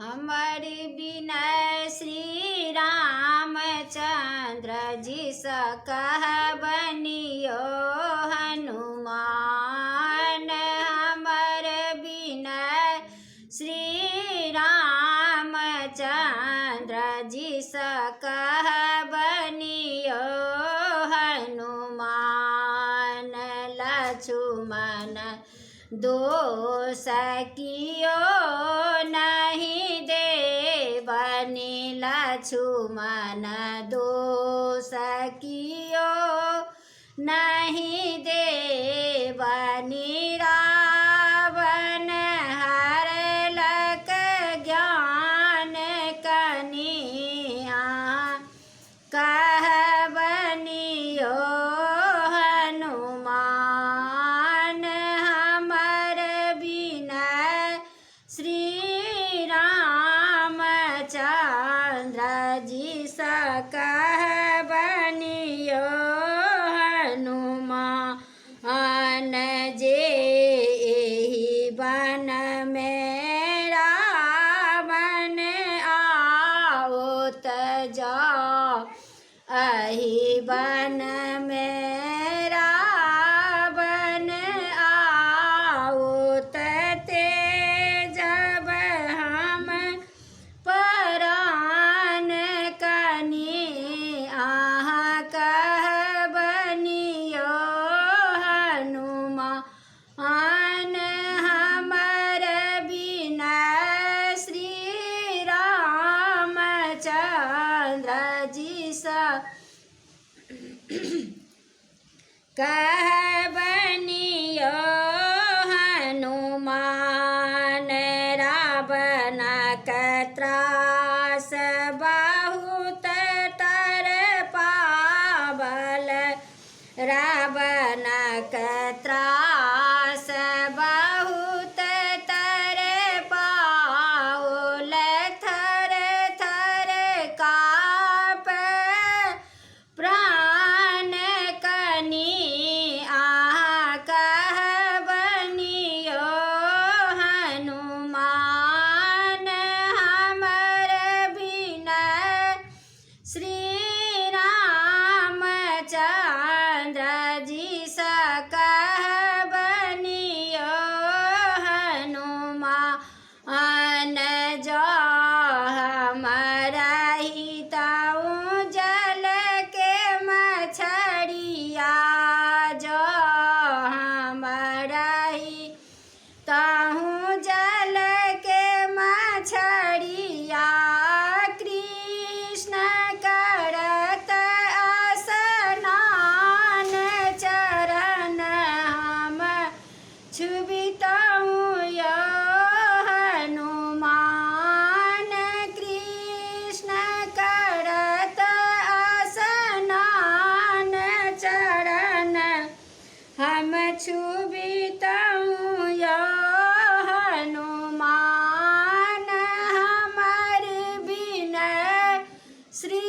हमर विनय श्री रामचंद्र जी सँ कहबनियो हनुमान। हमर विनय श्री रामचंद्र जी सँ कहबनियो हनुमान। लक्ष्मण दोष कियो नहि देबनि, लक्ष्मण दोष कियो नहि देबनि। रावण हरलक ज्ञान कनि अहाँ कहबनियो हनुमान। हमर विनय श्री रामचंद्र जी सँ कहबनियो हनुमान। जे एहि वनमे रावण आओत जँ, एहि वनमे रावण आओत ते जब हम परान कनि अहाँ कहबनियो हनुमान। हमर विनय श्री रामचंद्र जी सँ कहबनियो हनुमान। रावणक त्रास बहुत तर पावल, रावणक त्रास बहुत तर पाओल, थर थर कापै प्राण कनि अहाँ कहबनियो हनुमान। हमर विनय श्री रामचंद्र जी सँ कहबनियो हनुमान। जँ हम रहितहुँ जल के मछरिया, जँ हम रहितहुँ जल के मछरिया, कृष्ण करत स्नान चरण हम छुबितहुँ यौ हनुमान। कृष्ण करत स्नान चरण हम छुबितहुँ यौ हनुमान। हमर विनय श्री